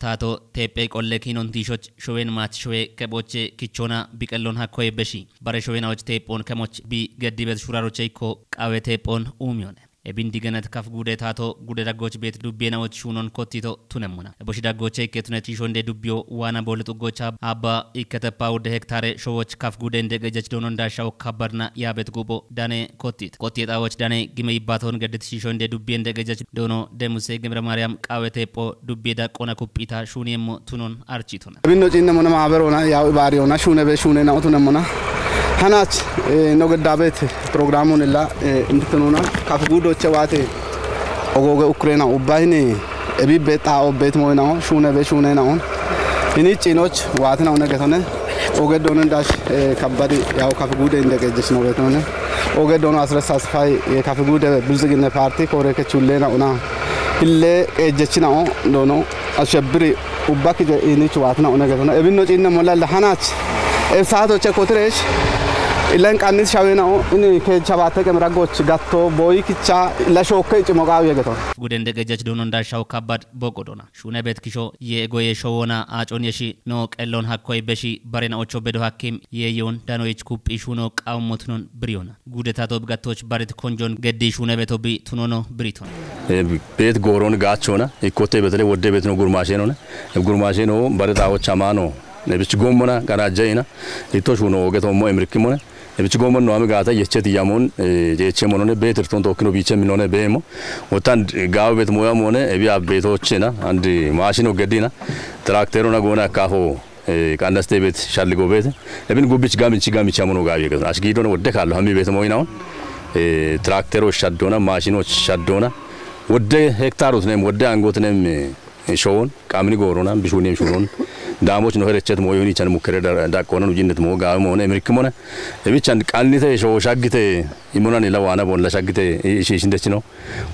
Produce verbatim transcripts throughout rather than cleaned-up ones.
taato teephe qolle kiinon diishoch showen maach showe kephoche kichona biqellon hakkoye beshi. Bare showenawoch teephon kemoch bi geddi bet shuraroche ikko qawe teephon uumiyone. Ebin digenet kaf gude taato gude daggoch bet dubbiyenawoch shuunon kottito tunemmona. Eboshi daggoche ikke tunet shiishonde dubbiyo waana bolle xuggocha abba ikketeppa wudde hektaare showoch kaf gude inde qejjech doonon daashawo kabbadna yaabet guupho dane kottit. Kotti exawoch dane gime yibbaton geddit shiishonde dubbiye inde qejjech doono Demuse Gemre Maariyam qaawe teepho dubbiye daqqona kuphita shuuniyemmo tunon architona. Ebinno ciinne mona maaber ona yaw ibaari ona shuune be shuune na otune mona. Hanach no geddabeet programun illa intitununa kaf gudoche waate ogoge Ukraina ubba hini ebi be xaa'o bet moynawo shuune be shuune na'on. Hini ciinoch waate na'one getone. Oge doonen dash kabbadi yaw kaf gude inde qejjech no betone. Oge doono asre sasfay kaf gude bilzigine parti kore ke chulle na'ona. Ille qejjech na'o doono ashebbiri ubba kije inich waate na'one getone. Ebinno ciinne molla illa hanach eb saatoche kotiresh illan qannis shawe na'o ini ke chabate qemra goch gatto boyi kicha illa shokke icimo qaawiye getone. Gudende qejjech doonon daashawo kabbad boqodona. Shuune bet kisho ye egoye showona acon yeshi no qellon hakkoy beshi barena ocho bedo hakkim ye yon danoyich kuphi shuuno qawmotunon biriyona. Gude tato bigattoch barit konjon geddi shuune beto bi tunono biriton. Beet gooron gaachona ikkotte betele wodde betino gurmaashenone. Gurmaasheno bare xaawoch amaano. Ebich gommona qarajjayina. Itto shuuno oge tommo emrikkimone. Ebich gommon no ami gaata yechet yamon jeeche monone beetir ton tokkino biiche minone beemo. Wotan gaawe bet moya mone ebi abbeetochena andi maashino geddina. Trakterona goona akkafo qandaste bet shalligo bet. Ebin gubbich gaminchi gamicha mono gaawe geddona. Ash giidona wodde kallo hammi bet moynaon. Traktero shaddona maashino shaddona. Wodde hektarotnem wodde angotnem showon qamini goorona bishuunem shuunon. Daamoch no herechet moyoni chan mukkere daqqonan ujinnet mo gaawe moone emrikkimone. Ebichan qannite showo shaggite imonan ila waana bolla shaggite ishishindechino.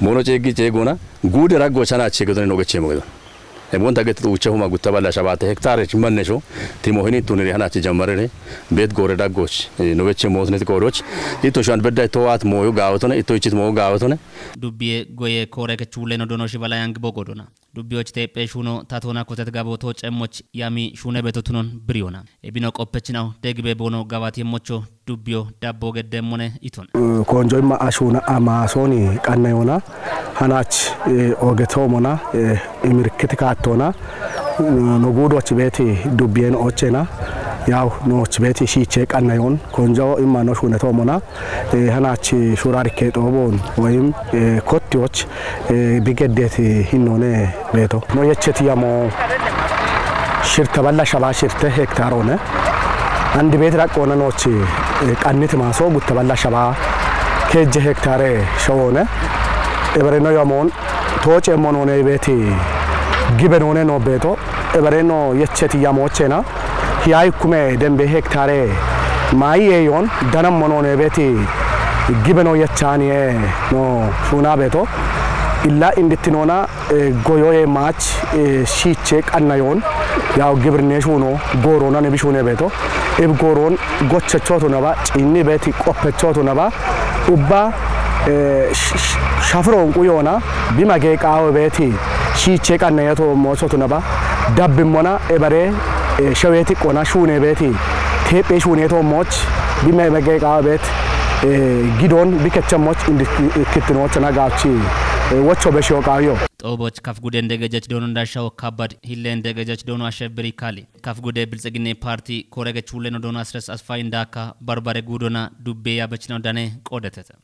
Mono ceeggi ceegona guude raggo chanache gedone no gechemo gedo. Ebonta gette uche huma gutta balla shabate hektare mannesho timo hini tuniri hanache jammarere. Bet gore daggoch no beche mootnet gooroch. Itto shan bedda itto waat moyo gaawotone itto ichit moyo gaawotone. Dubbiye goye koore ke chulle no dono shibala yang bogodona. Dubbiyoch teephe shuuno tatona kotet gabo to cemmoch yami shuune beto tunon biriyona. Ebino qoppechinaw degbe boono gawati yemmocho dubbiyo dabbo geddemmone iton. Konjo imma ashuuna amaasoni qannayona hanach oge toomona imirkiti kaattona. No guudoch beeti dubbiyen ochena yaw nooch beeti shiiche qannayon konjo imma no shuune toomona. Hanach shurarikke xoobon woyim kottiyoch bi geddet hinnone beeto. No yechet yamo shirte balla shaba shirte hektarone. Andi beet raqqona nooch qannit maaso gutte balla shaba keejje hektare showone. Ebere no yamon tooce monone beeti gibe none no beeto. Ebere no yechet yamochena. Hiya ikkume dembe hektare maayi eyon danam monone beeti gibe no yechaniye no shuuna beeto. Illa indittinona goyoye maach shiiche qannayon yaw gibirne shuuno goorona ne bishuune beeto. Ib gooron gochechoto naba ciinni beeti qoppechoto naba ubba shafiron quyona bima geeqaawe beeti shiiche qannayeto moochoto naba dabbimmona ebare shaweti qona shuune beeti teephe shuune to mooch bima geeqaawe beet gidon bikechemmoch indikitinochana gaachi wocho beshiyo qaawiyo. Xooboch kaf gudende gejech doononda shawo kabbad hillende gejech doono ashebiri kali. Kaf gude bilxigine parti koorege chuuleno doono asres asfayindakka barbare guudona dubbe yabechino dane qoodetete.